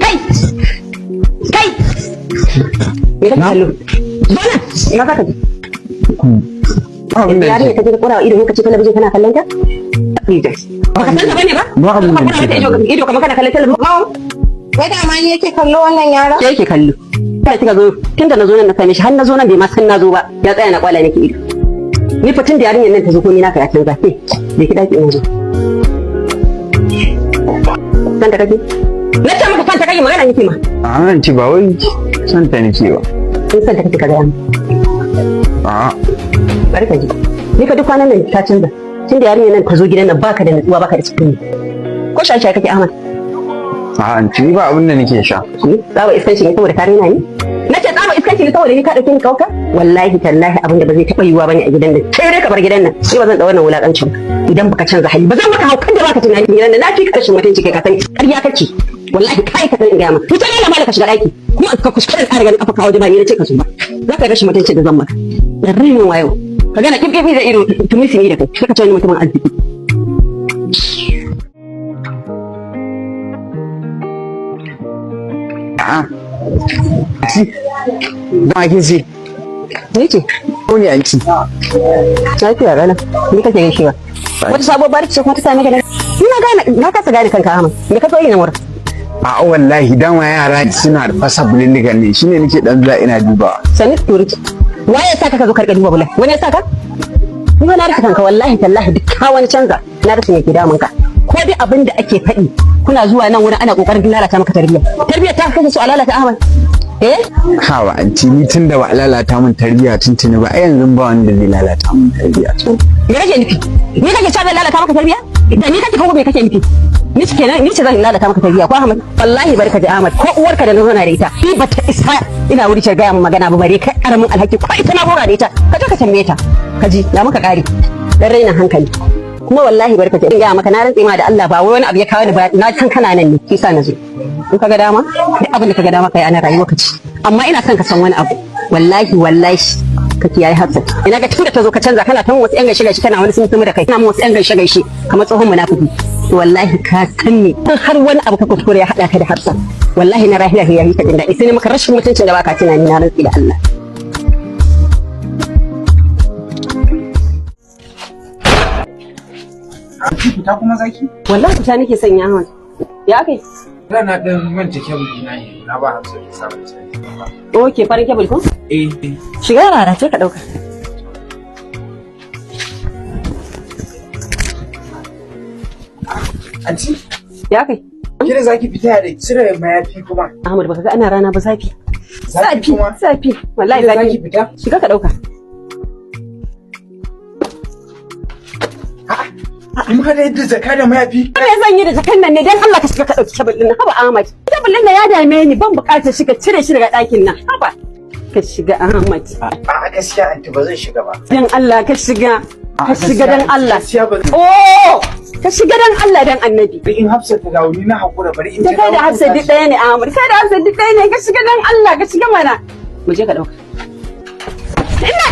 Kai! Kai! Me kake kallo? Zo nan! Ina za ka je? Abin da Yarinya ka je ka kora wa ido, ka ce talabijin kana kallon ta? Baka san ta bane ba? Ba abin da Ka kura nake mata ido ido kamar kana kallon talabijin. Wai da ma ni yake kallo wannan yaron? Ke yake kallo. Kai kika zo tunda na zo nan na same shi, har na zo nan bai ma san na zo ba. Ya tsaya na kwala nake ido. Ni fa tun da yarinyar nan ta zo, ko ni naka ya canza. Ke, je ki daki in zo. San ta kake? Na ce maka san ta kake, magana nake ma. A anti, ba wai son ta nake ba. In san ta kake, ka gaya mu. A. Bari ka ji. Ni fa duk kwanan nan ta canza. Tun da yarinyar nan ta zo gidan nan, baka da nutsuwa, baka da cikin. Ko shaye-shaye kake, Ahmad? A anti, ni ba abin da nake sha. Ni tsaba iskanci ne saboda ka raina ni? Na ce tsaba iskanci ne saboda ni ka dauke ni kauka? Wallahi tallahi, abin da ba zai taba yiwuwa bane a gidan nan. Sai dai ka bar gidan nan. Ni ba zan da wannan wulakancin ba. Idan baka canza hali ba, zan maka haukan da baka tunani gidan nan. Na fi ka rashin mutunci, kai ka sani. Ƙarya kake. Wallahi kai ka san in gaya ma. Wuce ne mala ka shiga daki. Kuma ka kuskure ƙara ganin kafa ka waje, ba ni na ce ka so ba. Za ka yi rashin mutunci da zan maka. Da rainin wayo. Ka gana kifkifi da ido tumisi ni da kai. Sai ka ce wani mutumin arziki. A'a. Anti. Zama kin ce. Ni ce. Ko ne, anti? Lafiya rana. Ni kake gaishewa. Wata sabuwar barci ce kuma ta same ka nan. Ni na gane, na kasa gane kanka, Ahmad. Me ka zo yi nan wurin? A'a wallahi, dama yara suna da fasa bulilligan ne, shine nake dan zuwa ina dubawa. Sani security. Waye ya saka ka zo karka duba bulan? Wani ya saka? Ni ma na rasa kanka, wallahi tallahi duk ka wani canza. Na rasa me ke damun ka. Ko dai abin da ake faɗi, kuna zuwa nan wurin ana kokarin lalata maka tarbiyya. Tarbiyya ta kake so a lalata, Ahmad? Eh? Hawa anti, ni tun da ba a lalata min tarbiyya tuntuni ba, ai yanzu ba wanda zai lalata min tarbiyya. Me kake nufi? Ni kake cewa zan lalata maka tarbiyya? Da ni kake ko me kake nufi? Ni ce kenan, ni ce zan lalata maka tarbiyya ko, Ahmad? Wallahi barka ji, Ahmad, ko uwarka da na zauna da ita, ni bata isa ina wuri ce gaya min magana ba, bare kai karamin alhaki, ko ita na gora da ita. Ka je ka tambaye ta. Ka ji, ya muka kare. Dan rainin hankali. Kuma wallahi barka ji, in gaya maka, na rantse ma da Allah, ba wai wani abu ya kawo ni ba, na san kana nan ne, shi sa na zo. In ka ga dama, duk abin da ka ga dama kai ana rayuwa ka ci. Amma ina son ka san wani abu. Wallahi wallahi ka kiyaye Hafsat. Ina ga tunda ta zo ka canza, kana ta wasu yan gaishe gaishe, kana wani sun da kai. Kana wasu yan gaishe gaishe kamar tsohon munafiki. To wallahi ka san me, in har wani abu ka kuskure ya hada ka da Hafsat, wallahi na rahila ya yi ka jin daɗi, sai ne maka rashin mutuncin da baka tunani, na rantsi da Allah. Fita kuma zaki? Wallahi fita nake son ya, Ahmad. Ya kai? Rana ɗin manta kebul ɗina ne, na ba Hafsat ta samu caji. Okay, farin kebul ko? Eh. Shiga rara ce ka dauka. Anti, Ya kai? ke da zaki fita da cire mayafi kuma. Ahmad, baka ga ana rana ba, zafi. Zafi kuma. Zafi. Wallahi Ke da zafi. zaki fita? Shiga ka dauka. Kuma da yadda jaka da mayafi. Me zan yi da jakan nan ne? Dan Allah ka shiga ka dauki kebul din nan. Haba Ahmad. Kebul din nan ya dame ni, ban bukatar shi, ka cire shi daga ɗakin nan. Haba. Ka shiga, Ahmad. A'a gaskiya anti, ba zan shiga ba. Dan Allah ka shiga. Ka shiga dan Allah. Gaskiya ba zan. Oh! Ka shiga dan Allah dan Annabi. Bari in Hafsat ta dawo, ni na hakura, bari in Da ta kai da dawo. Hafsat duk ɗaya ne, Ahmad. Kai da Hafsat duk ɗaya ne. Ka shiga dan Allah, ka shiga mana. Mu je ka dauka. Ina